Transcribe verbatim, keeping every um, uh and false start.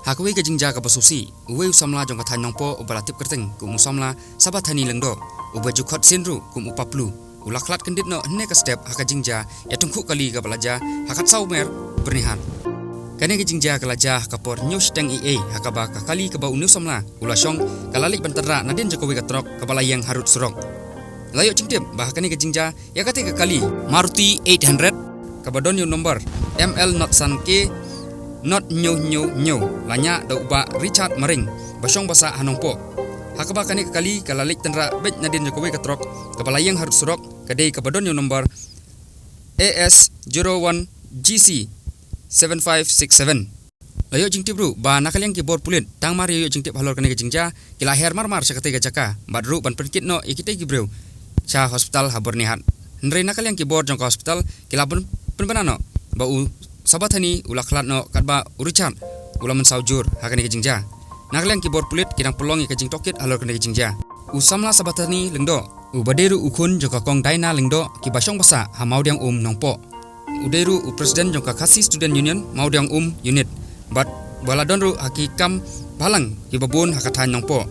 Ha kawei ka jingjia kaba sngewsih, uwei u samla jong ka thaiñ Nongpoh uba la tip kyrteng kum u samla Sabathani Lyngdoh, uba ju khot sien ruh kum u Paplu, u la khlad kyndit noh hynne ka step ha ka jingjia ïatyngkhuh kali kaba la jia ha Khatsaw Mer, Byrnihat. Kane ka jingjia ka la jia ha ka por hynñiew shiteng eiei, ha kaba ka kali kaba une u samla u la shong ka la leit ban tynrah nadien jong kawei ka trok kaba la ïeng harud surok. La ïoh jingtip ba ha kane ka jingjia, ïa katei ka kali Maruti eight hundred kaba don ïa u nombar M L not san K not hynñiew hynñiew hynñiew la ñiah da u Bah Richard Maring, ba shong ba sah ha Nongpoh. Ha kaba kane ka kali ka la leit tynrah beit nadien jong kawei ka trok kaba la ïeng harud surok, ka dei kaba don ïa u nombar A S zero one G C seven five six seven. La ïoh jingtip ruh ba na ka liang ki bor pulit, tang mar ïa ïoh jingtip halor kane ka jingjia, ki la her mar mar sha katei ka jaka, bad ruh ban pynkit noh ïa kitei ki briew sha hospital ha Byrnihat. Hynrei na ka liang ki bor jong ka hospital, ki la pyn-, pynbna noh ba u Sabathani u la khlad noh, katba u Richard u la mynsaw jur ha kane ka jingjia. Na ka liang ki bor pulit ki dang pynlong ïa ka jingtohkit halor kane ka jingjia. U samla Sabathani Lyngdoh, uba dei ruh u khun jong ka Kong Daina Lyngdoh, kiba shong ba sah ha Mawdiang Um, Nongpoh. U dei ruh u president jong ka Khasi Student Union Mawdiang Um Unit, bad ba la don ruh ha ki kam bhalang kiba bun ha ka thaiñ Nongpoh.